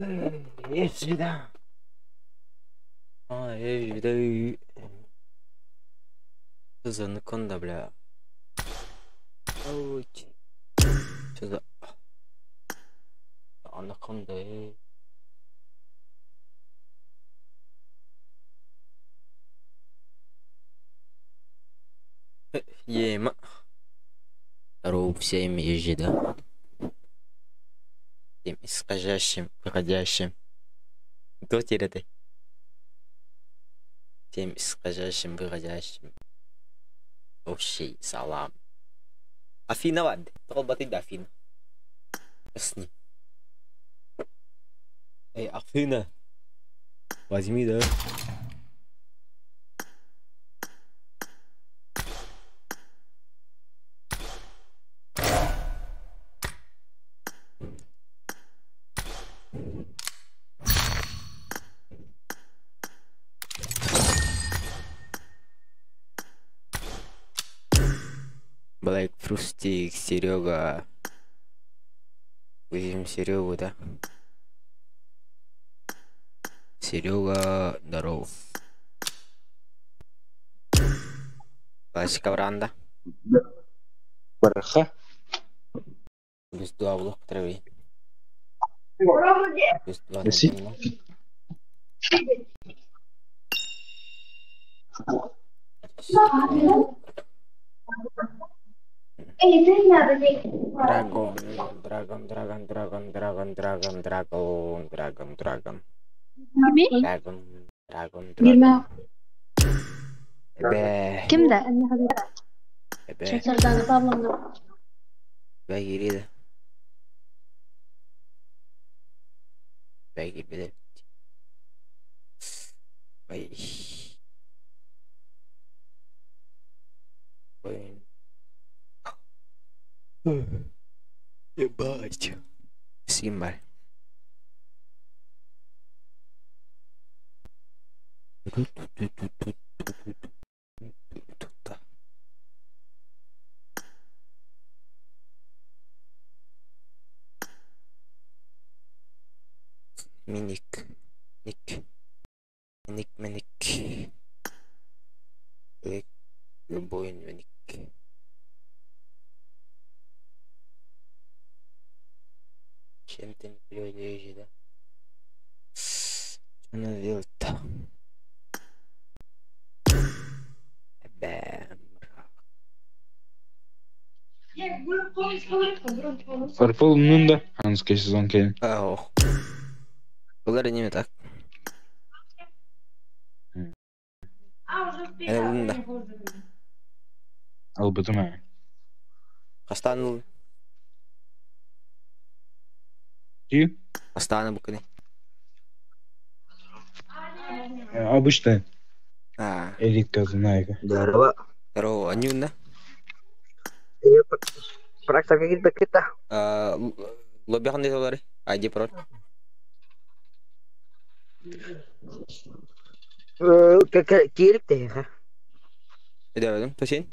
Сюда. А, я Что за анаконда, бля? Ой. Что за... Анаконда, эй. Ема. Здорово всем, езжи, да? Всем исходящим, выходящим. Кто теперь это? Всем исходящим, выходящим. Общий салам. Афина вад. Толбаты да Афина. С ним. Эй, Афина. Возьми, да. Блэк Фрустик, Серега. Будем Серегу, да? Серега, здоров. Классика Вранда. Бараха. Плюс 2 блок травы. Плюс 2 Си. Драгон, драгон, драгон, драгон, драгон, драгон, драгон, драгон, драгон. Драгон, драгон, драгон. Эбэ. Кимде? Эбэ. Сардана Павловна. Эбэ кириде. Эбэ киирбит. Ой. Ой. Ебать. Симба. Миник. Ник. Ник, миник. Любой миник. Чем ты не переводишь, да? Что надо делать-то? Бэм. Purple Nunda. Анский сезон кэлин. Ох. Булар не так. Ылында. Албытым ээ. Хастан ыл. Ти? Астана букыны. Обычно А, элитка знайка. Здорово. здорово, Анюна. Практика кирбеккита. А, лобби доллары. ID пароль. Киирик тэйха. Эдебедим, тосин.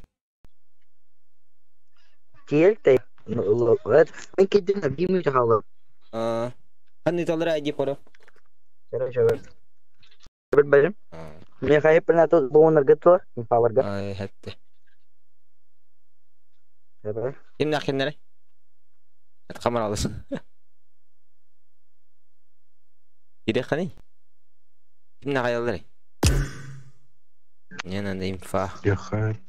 Киирик тэ. Мен кидин бимүү тахалы. А, ханны доллары ID пароль. Хорошо. Бир А, Мен хайып тут буунар гыттылар. Паларга. ай, хэтте. Ким нахиннere? Камера алысың. Кире хани? Ким нахаялары? Не надо инфа. Яхай.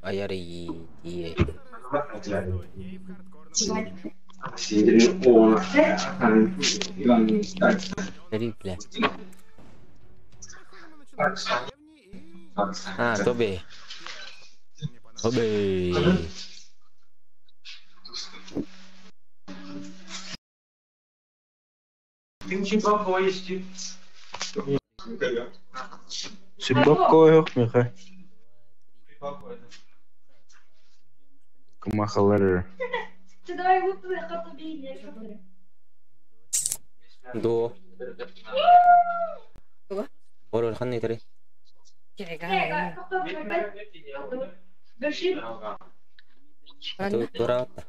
Аяры ие. Бля. А, Тоби. Тоби. Сибокко yok Михай. Кумахалар. До. Орор ханны тари. Тураата.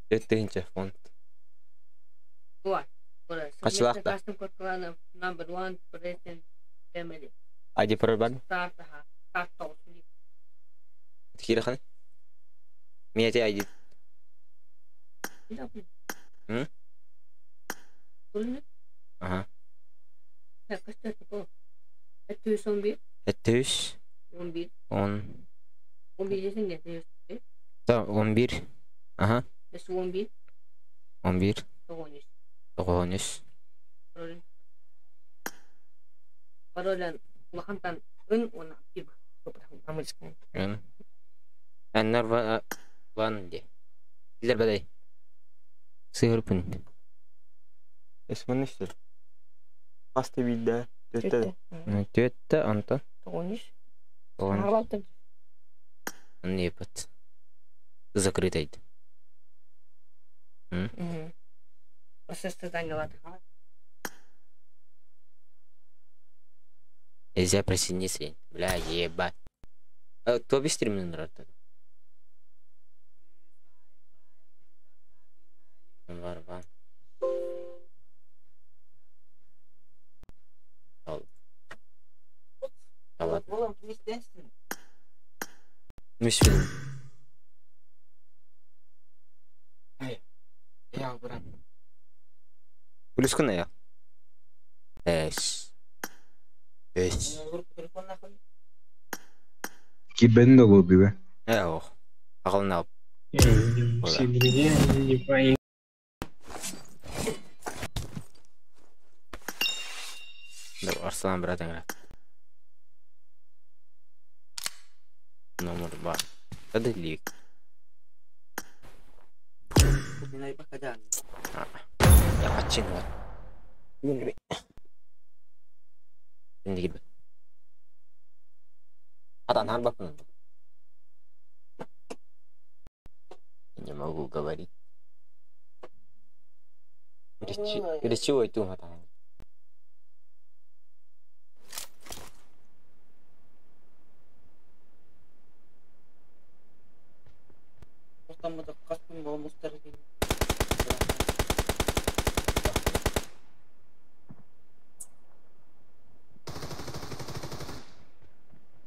Тыһыынча фонд. Хачылаахта. ID пароль Киирэ Миэти ID. М? Ага. Эттүс. Он. 11. Ага. 11. 9. Н. Эннер ван де. Билер бадай. Сыгырпын. Эсман işte. Pasta bilde. Төттө. Төттө онтон. 9. Не под. Закрытый. Нельзя присоединиться. Бля, ебать. А, то без нравится. Варван. Мисфильм. Я, брат. Плюс я. Эс. Эс. Кибен да лобби. Эх. Ағылын алып. Арслан брат играет. Номер 2. Это лик. Я починил. Не могу говорить. Речевой тума там.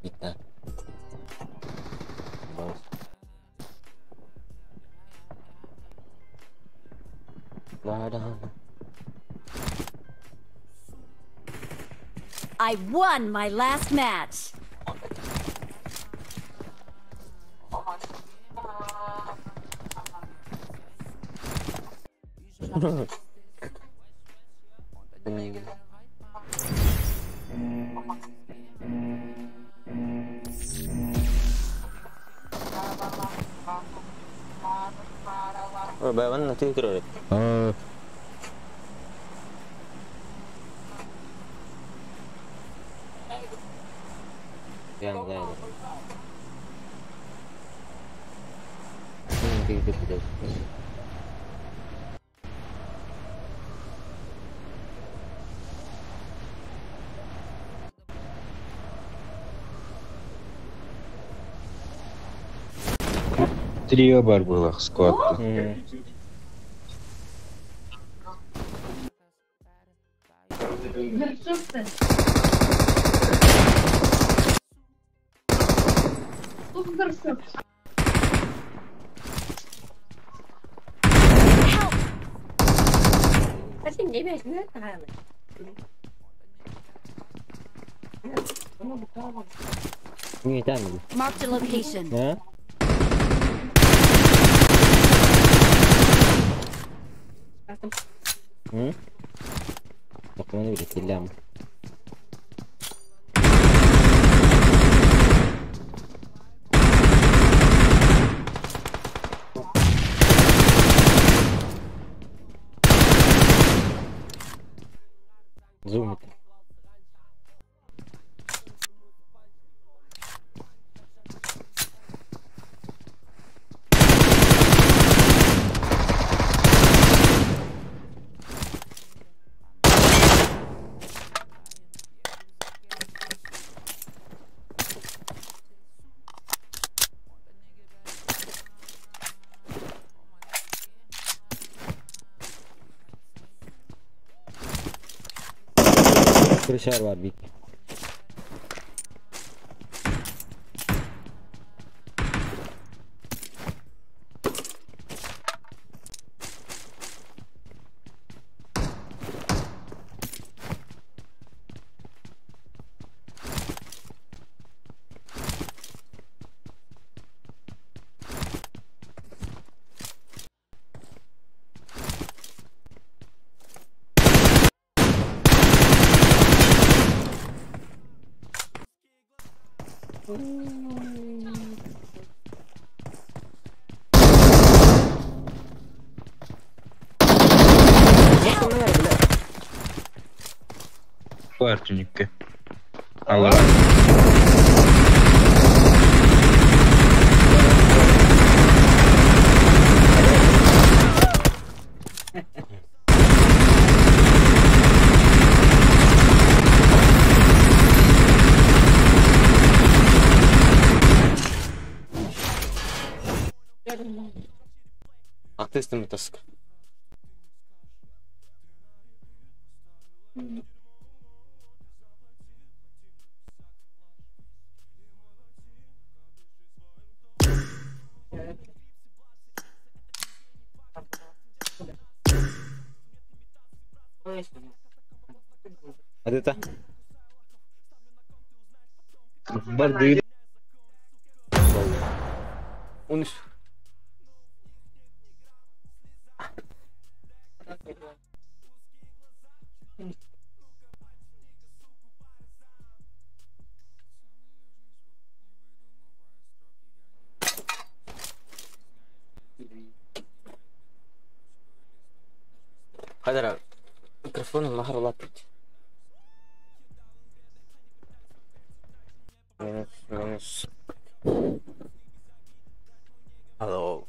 Видно. I won my last match. Трио бар было склад. Marked a location. Yeah. Зумит. Крышар var bir. Квартирники. Алло. Артистами таск. Hadi ta. Бар 13. Хадара, микрофон нахар лапить. Минус. Алло.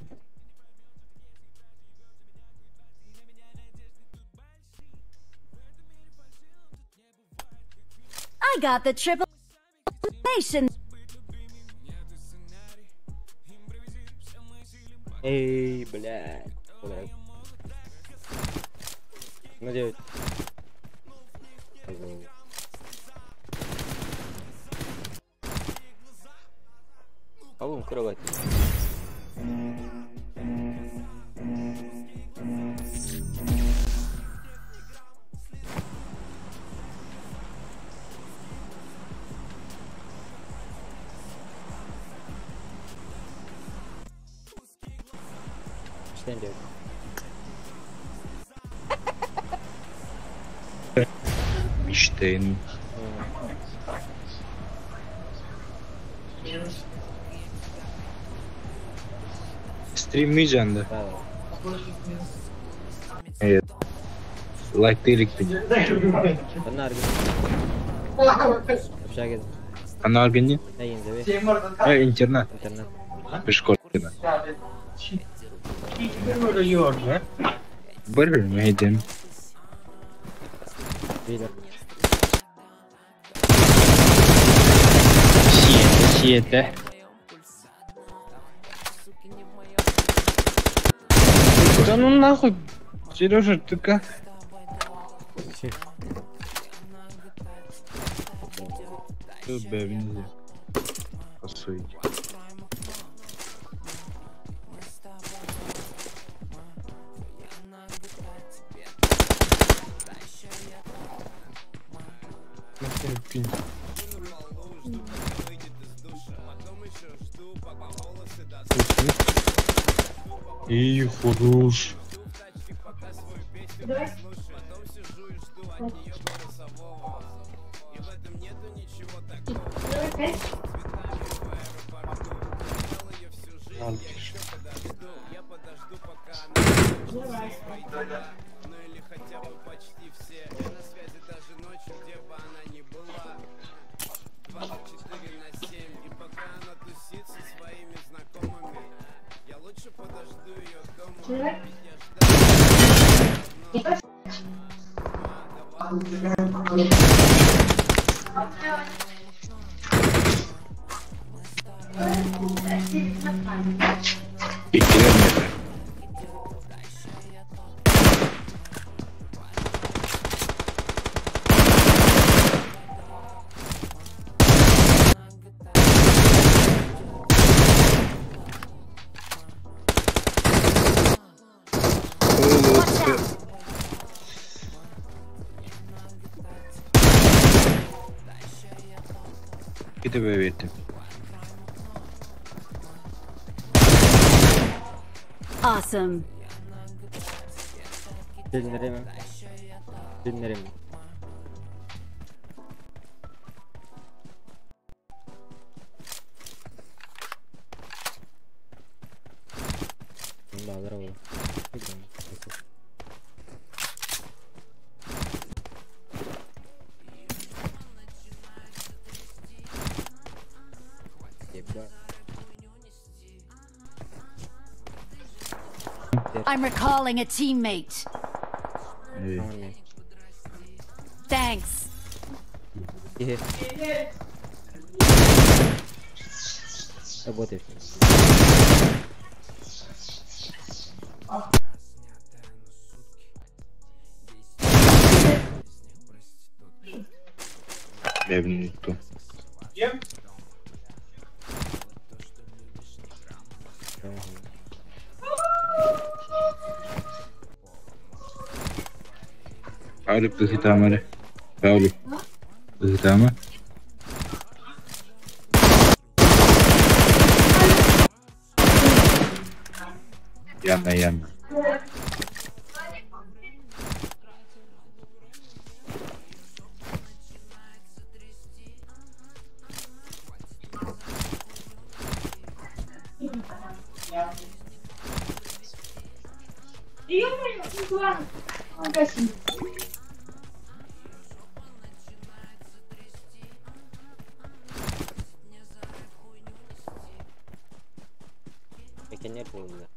I got the triple nation. Эй, блядь. На 9. Алло, кровать. Что делать? Мечтаем. Стримлeyeceksin de. Evet. Like değil beni. Анаргани? Интернет. Школа. Бэр мэйдем. Siete. Да ну нахуй, Сережа, ты как? Бля, нельзя. Посуеть. Эй, хорош. Иккилэр миэтэ. Watch out! Кити бэбиэтим. Awesome. Dinlerim. Dinlerim. Баалара буолуо. Ебать. I'm recalling a teammate. Thanks. Работаешь. Бэбин уттум. Павлик ыһытаама эрэ. Павлик ыһытаама. Яна, Яна. Пекинер буолла.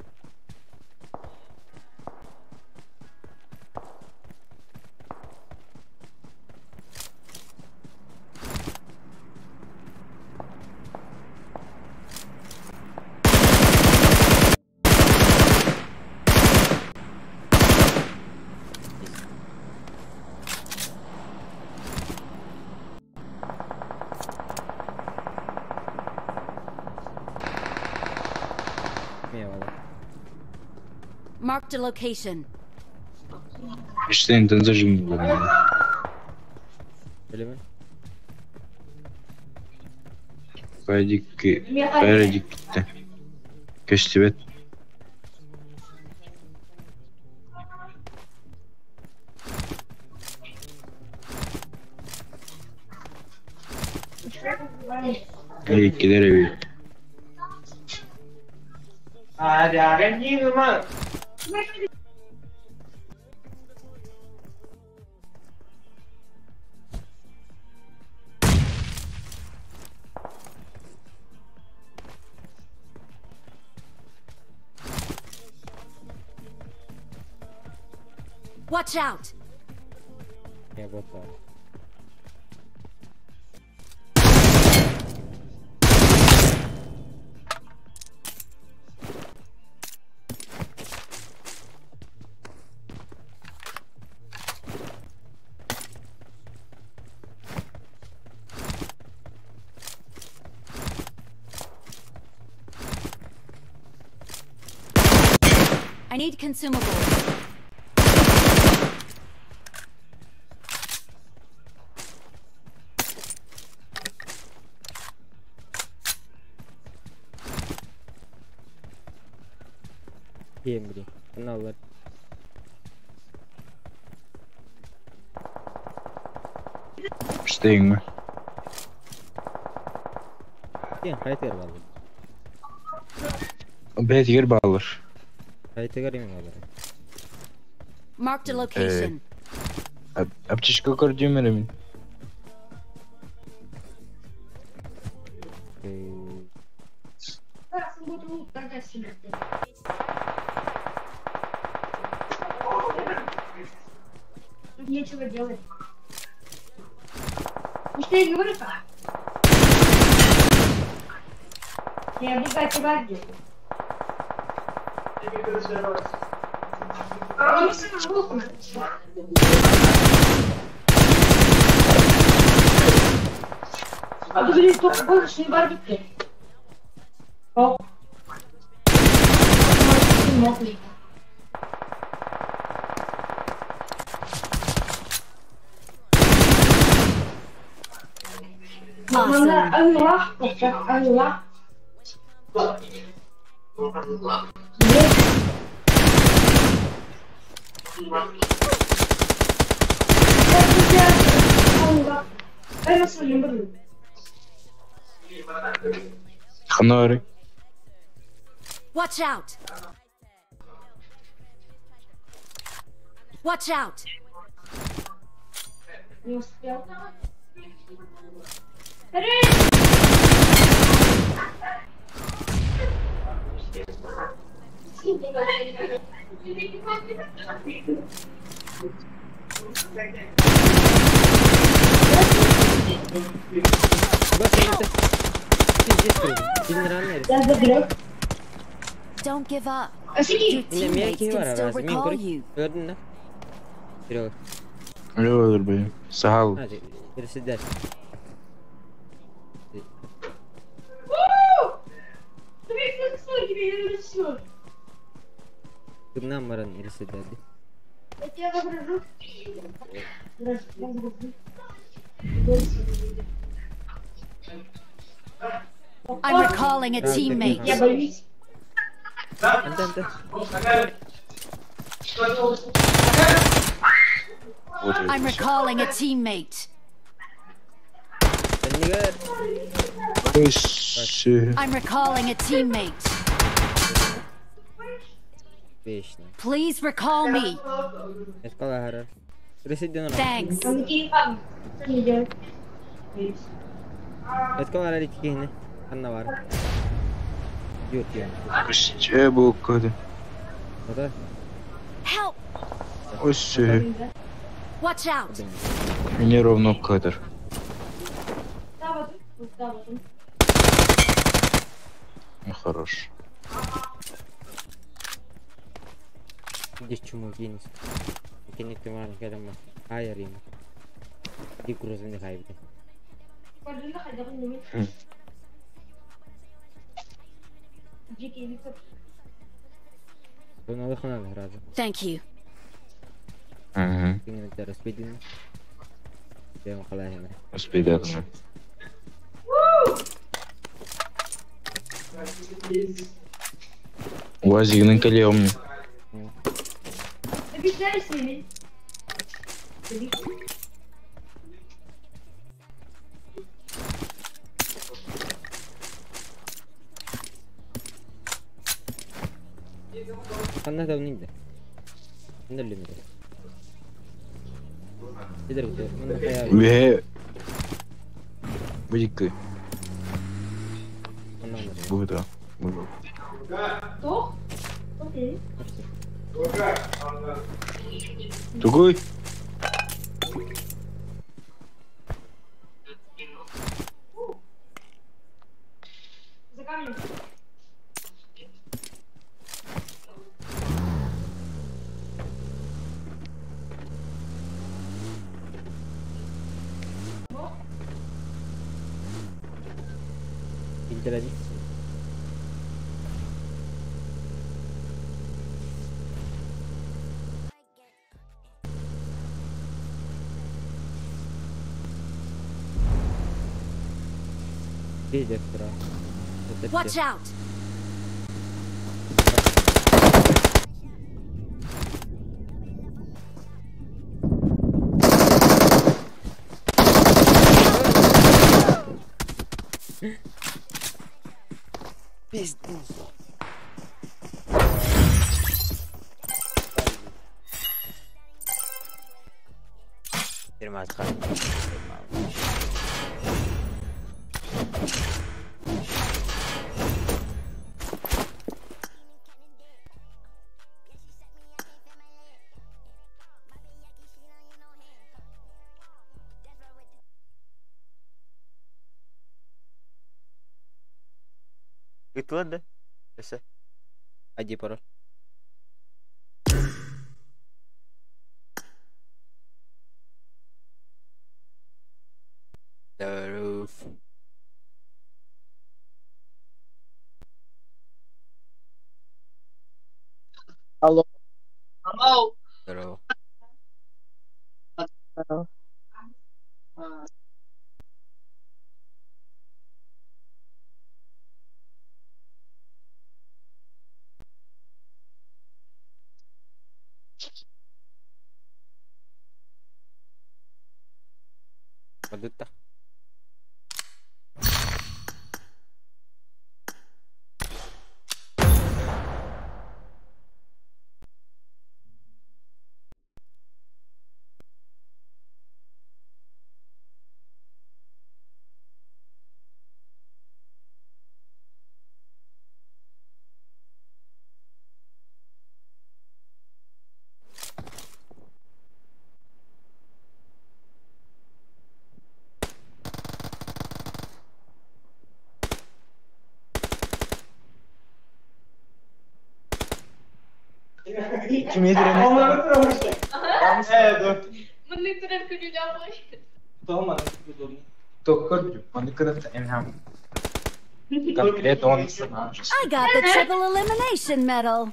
Marked a location. İşte internet булла. Öyle mi? Пойди Пойди Көстүбэт. Иккилэр эбит. Watch out! Я вот так. I need consumables. Кембри. Аналар. Штейн. Кем хайтер баллар. Бэт баллар. Хайтер эми баллар. Marked a location. Аптечка көрдүм эрэ мин. Тут нечего делать. Ну что я говорю-то? Я обегать где. А ты говоришь, только больше не барбите. О. Awesome. Allah. Ханары. Watch out! Watch out! Не успел. Я заберу. Don't give up. Your teammates can still recall you. Сахал. Я тебя загружу. I'm recalling a teammate. Я боюсь. I'm recalling a teammate. I'm recalling a teammate. Please recall me. Thanks. Help! Watch out! Неровно кадр. Ну хорош. Thank you. Уазигінің калеомни. Выйди. Буду. Буду. Другой. За камнем. Watch out! Ыттылар да? Өссө. ID пароль. Здоров. Алло. Здорово. Здорово. Подытта. I got the triple elimination medal.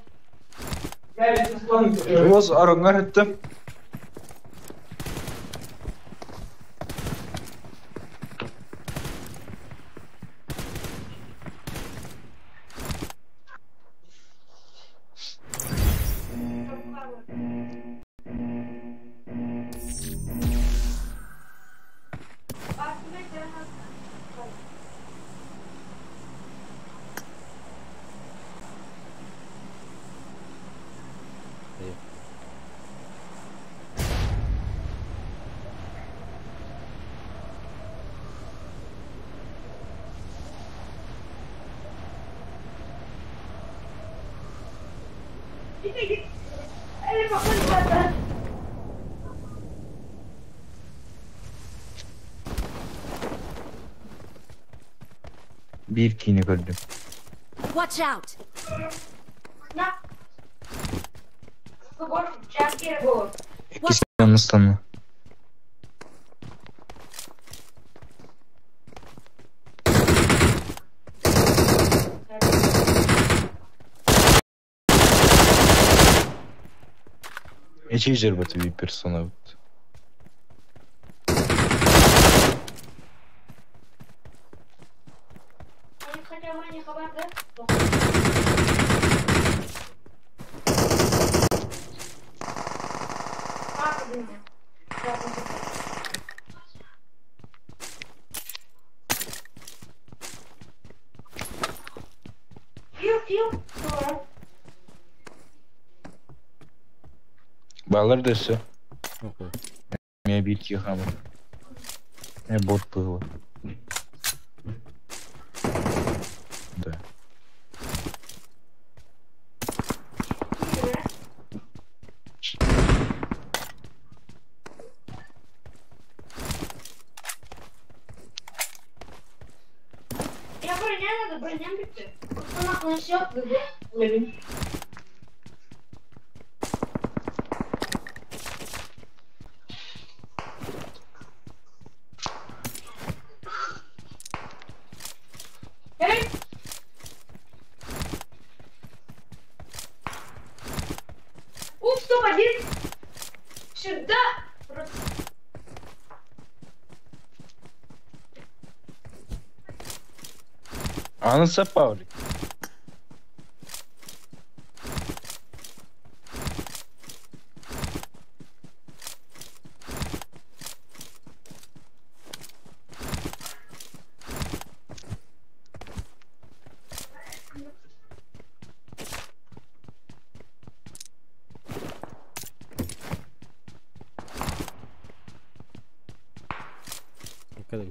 Биир киини көрдүм. Watch out! Иккис ыстанна. Эчи жербаты bir персона бут. Балар дөссө. Мен бир кии хамыр. Мен бот было. Да. Анысы Павлик. Kadar.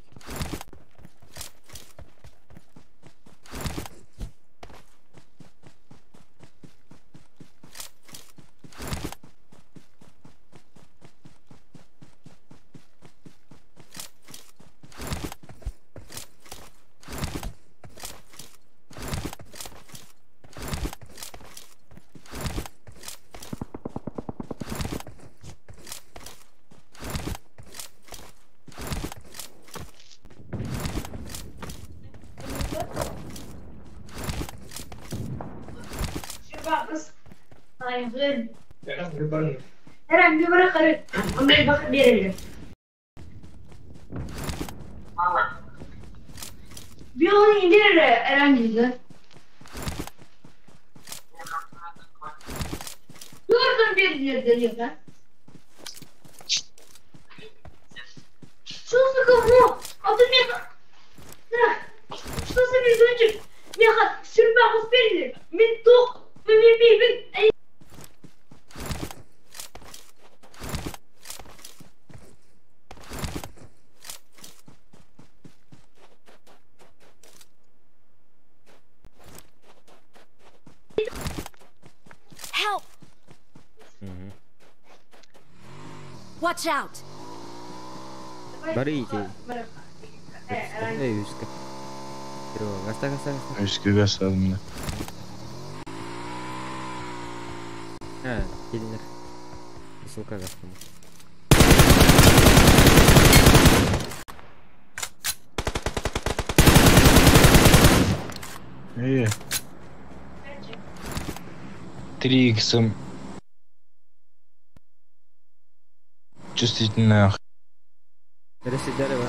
Help! Watch out! Бары ити. Эй, үскэ. Гаста, гаста, гаста. Үскү гасалымна. А, келинер. Ссылка гастым. Э. 3 иксом. Чувствительная. Neresi дерево?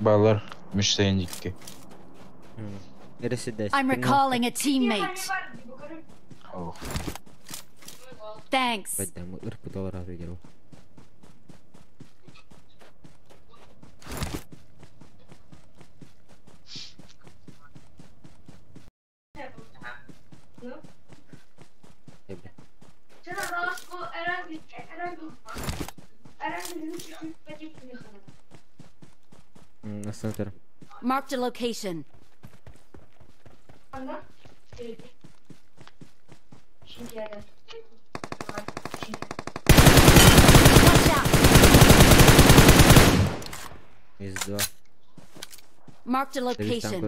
Балар мечтайындикке. Neresi de? I'm recalling a teammate. Ох. Thanks. Пойдем, ырпы доллара выиграл. Marked a location. Watch out! Из 2. Marked a location.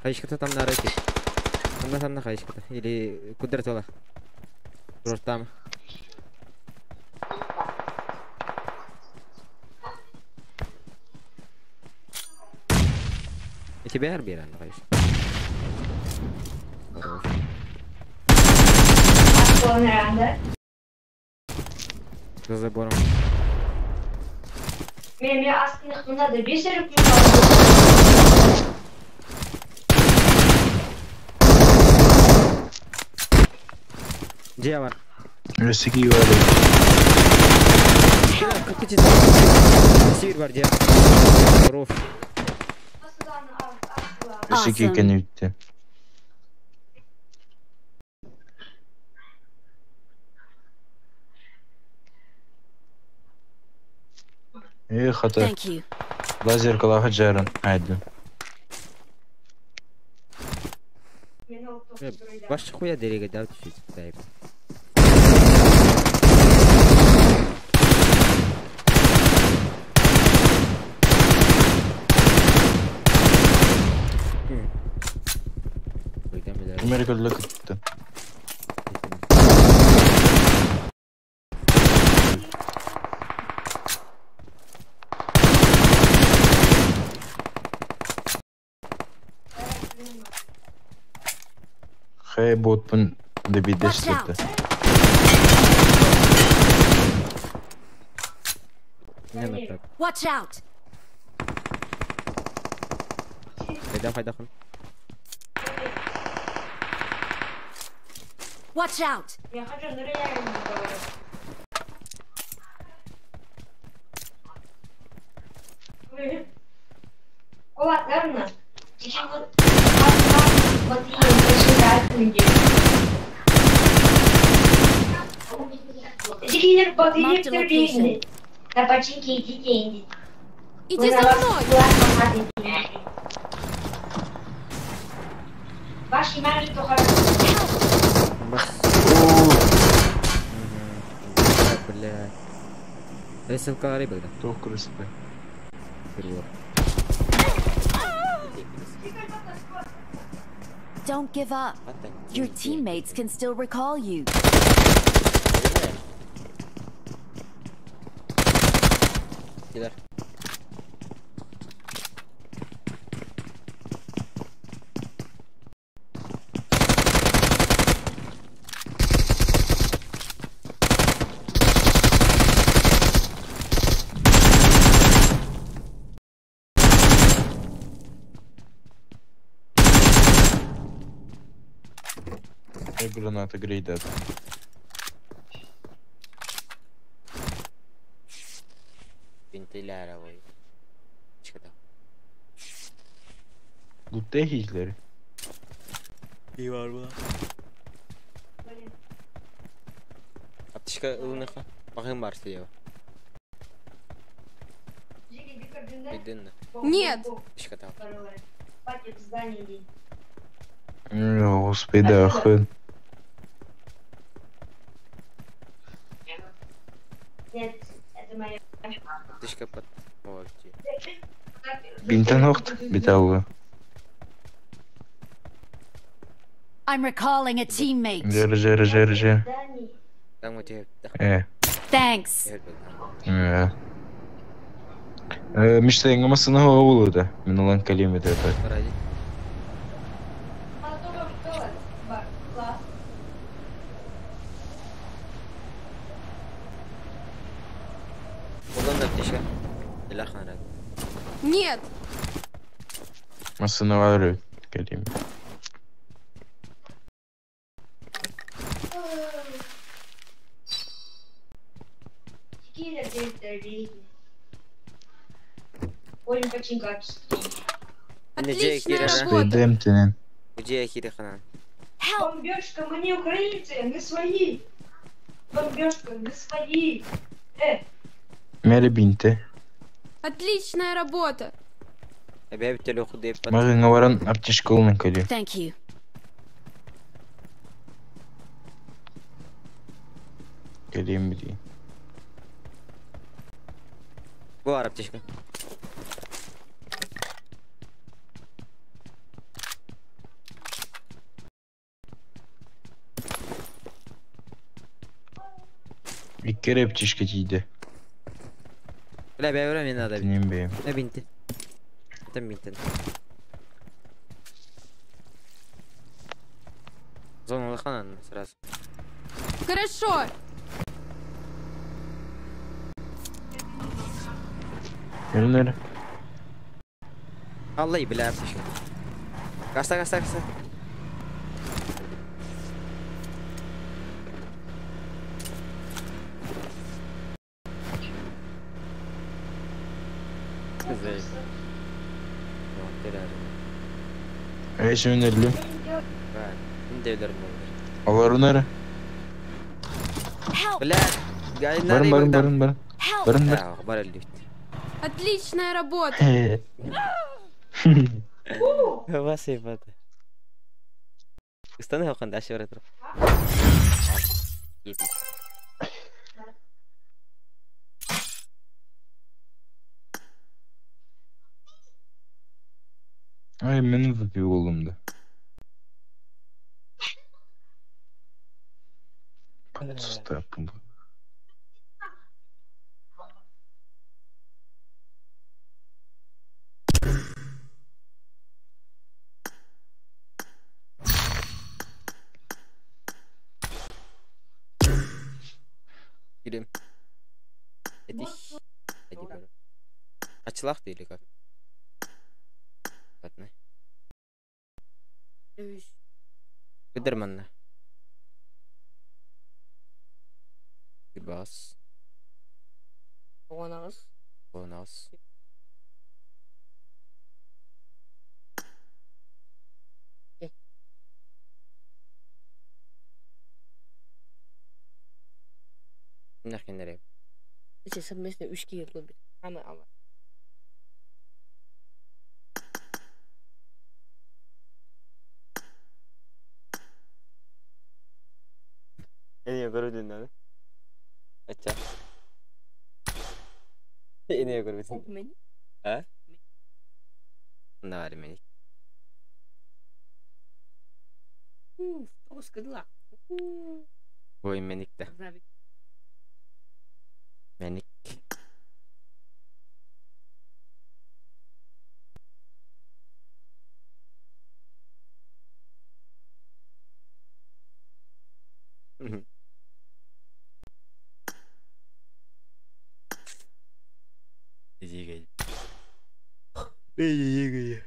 Хайшката там на рейке. Там на хайшката. Или кудратола. Просто там. И тебя арбира, хайш. Хорош. За забором. Где var? Өсігі бар. Север бар, где? Хорош. Өсігі екен өтті. Э, хата. Лазер калаха жарын. Айды. Баш хуя дереге дав чуть дай. Америка лөкөттү. Хэй ботпун дебидештирди. Watch out. Хайда хайда хон. Watch out. Marked a location. Иди за мной! Бля. Рисовка рыба, да? Тух красота. Перевор. Don't give up. Your teammates can still recall you. Gider. Граната грейдат. Вентиляра voi. Çıkada. Lütte hiçleri. İyi var bu. Аптечка ылыныха. Багым бар слева. Видно. Нет! Аптечка там. Господи, да, хуй. Аптечка под... Вот. Бинтен охт биталга. I'm recalling a teammate. Жер, жер, жер, жер. Там у тебя... Э. Thanks. Э. Мечта masına hava olurdu. Min olan kalemi de yapar. Нет! Masına var kalemi. Отличная работа! Бомбежка, мы не украинцы, мы свои! Бомбежка, мы свои! Мери бинте. Отличная работа! Мага варан аптечка улын кали. Thank you. Калим били. Бар аптечка. İki аптечка тиді. Бля, бля, мне надо. Не бейм. На бинты. Там бинты. Зону лохана сразу. Хорошо. Nerelere? Vallahi бля, аптечка. Каста, каста, каста. Eş önerili. Alar onları. Бля, Барın барın барın барın. Барın барın. Отличная работа. Васипата. Устаны хакында ашып бара. Ay men MVP oldum da. Stop. Gireyim. Hadi. Hadi böyle. Açılak değil как. Ладно. Выдерманна. Бас. Bonus. Bonus. Нахрен Эти совместные ушки любят. Ама. Ini көрүдүн да? Ача. Ini көрбүтүн. Мени? А? Мында бар мени. Тоҕус кыдыла. Ой, мэник да. Мэник. Иди. Иди.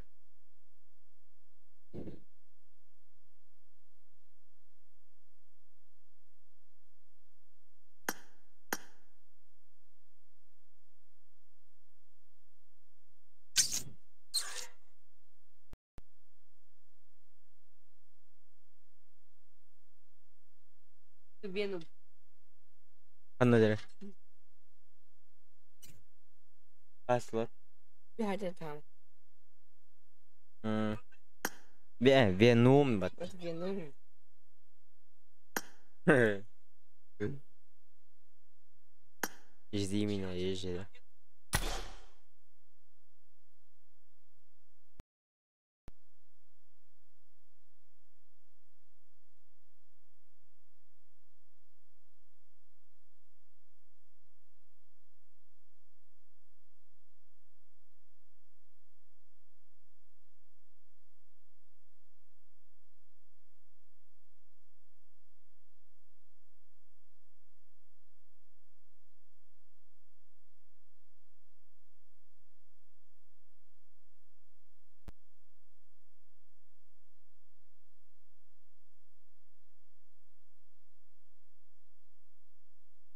Веном. Ханна дere. Аслар. Bir tamam. Веном бат. Веном. Жди меня, езжи.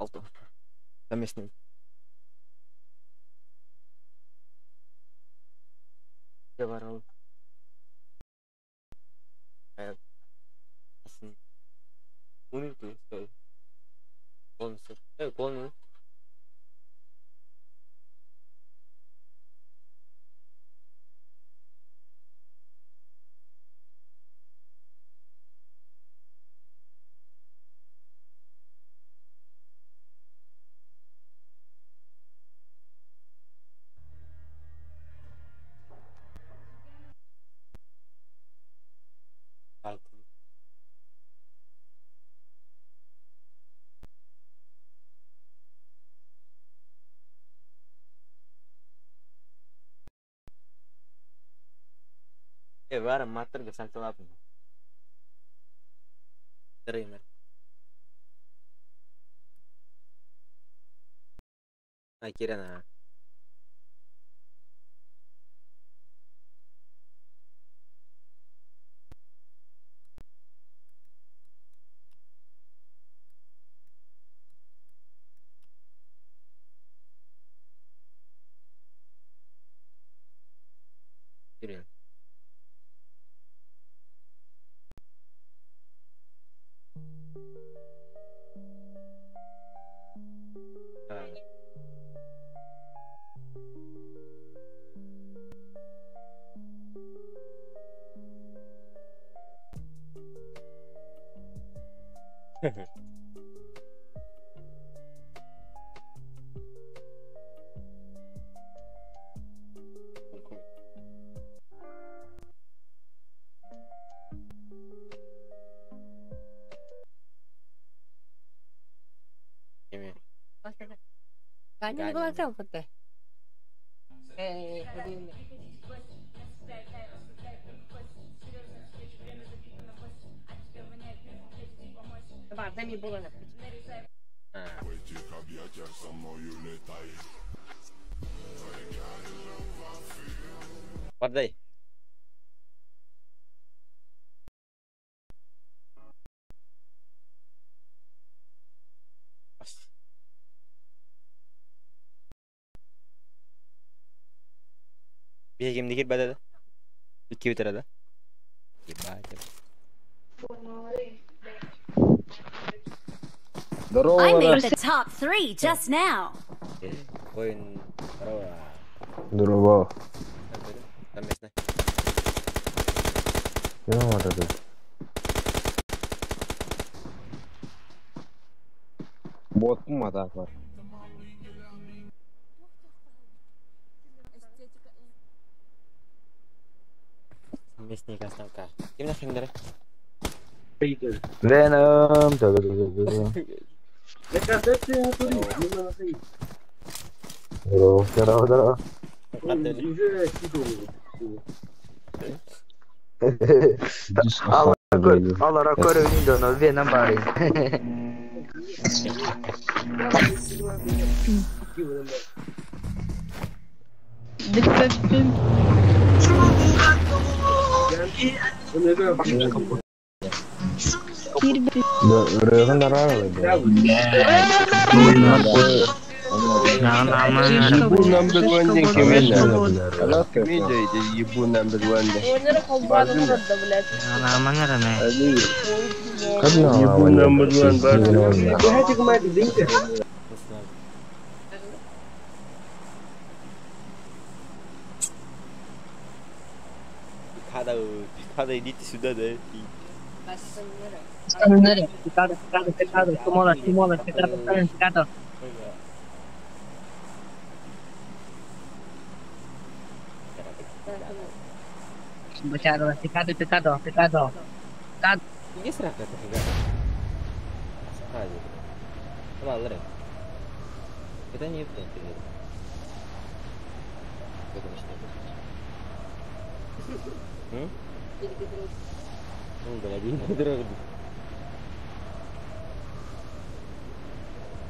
Алты. Совместный. Я барал. Полностью. Алты. Вара матырга санталапын. Тремер. А, Кирана. Кирилл. Ganyan ko lang pati. Дай мне было Подай. Бегем дигер бадада. Икки өтөрөдө. Ебать. Здорово, I made the top 3 just now. Воин. Здорово. Здорово. Там местный. Кем вот этот? Бот матак бар. Местный остановка. Ким нахрен дere? Venom. Здорово, здорово, здорово. Allora ancora unito, Venom pare. Ебу number one ден кемелі. Ебу number one ден. Ебу number one бар. Cada elite cidadã. Ninguém será que vai carregar? Это не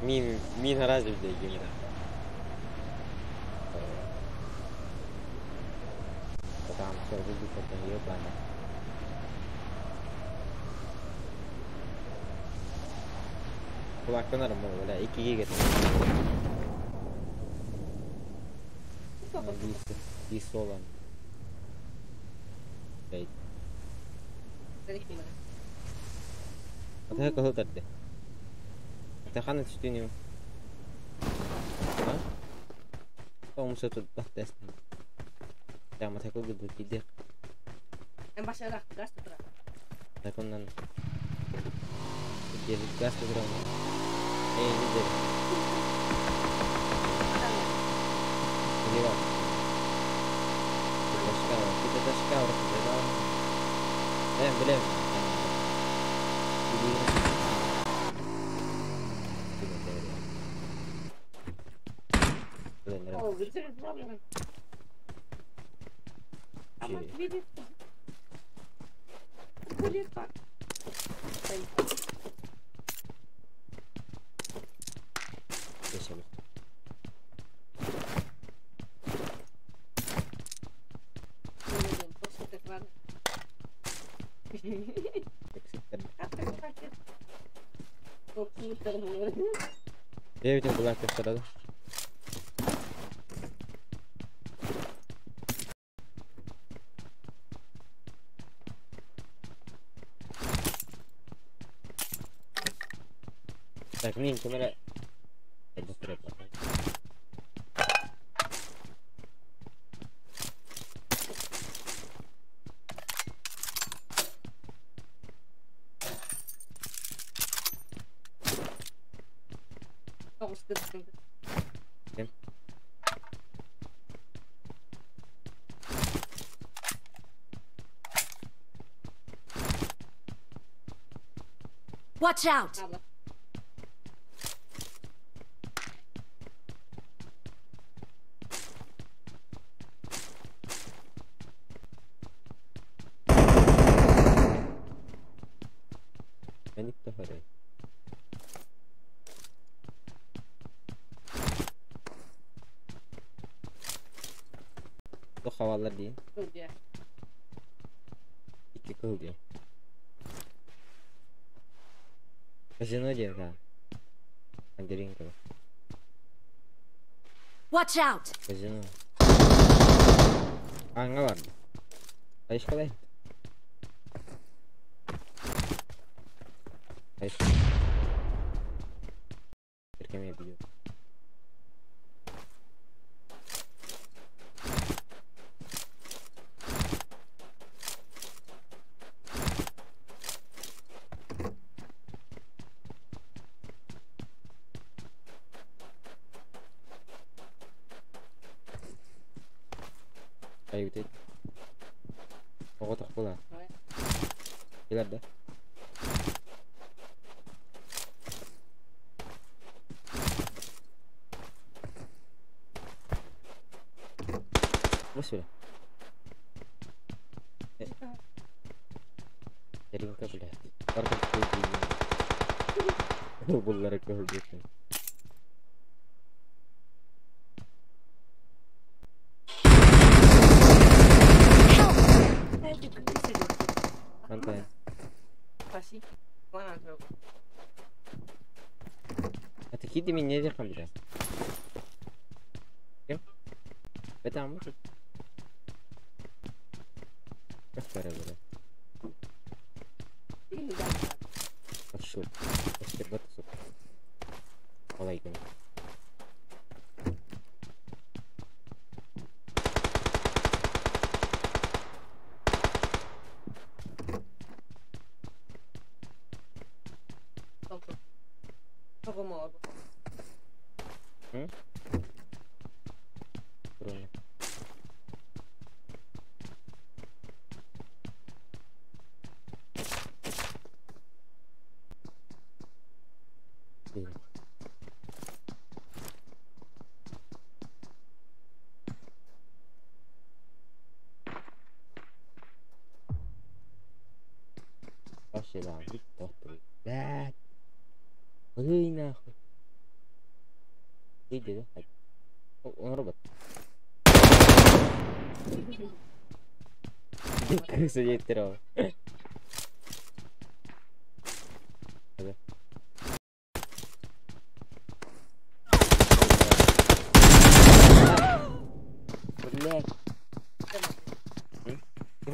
Мин, мин разве гимна. Там все выглядит как ебано. Kulaktan arama böyle 2 getir. Disi olan. Ата кыл тарды. Ата ханы түстүнү. А? Тоң сөтү баттас. Я мата кыл гыды киде. Эм башара газ тура. Таконнан. Киде газ тура. Эй, лидер. Где? Киде ташка, киде. Э, блин. Девять была сразу. Так, мин камера. Watch out! Havalar değil. İki kıl diyor. Казино diyor ha. Андеринка. Watch out! Казино. Аңа бар. Айш қалай? Айш. Тіркеме видео. Айбит. Оғы тақпыла. Келер да. сюда. Даринка, блядь. Буллары көрбүтүн. Антон. Это хиди меня не бля. Кем? Это амур. Как бля. Пошел. Олайгын. Блядь. Ой, нахуй. Выйди, да? О, он робот. Крыса дед. Блядь.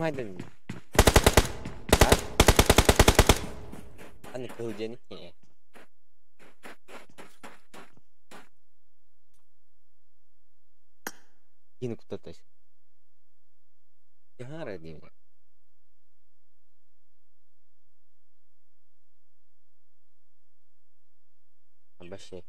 Ким? Аны кыл дени. Кини кутатас. Яхара дим. Вообще.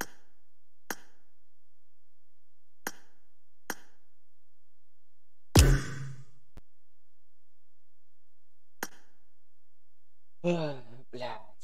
Бля.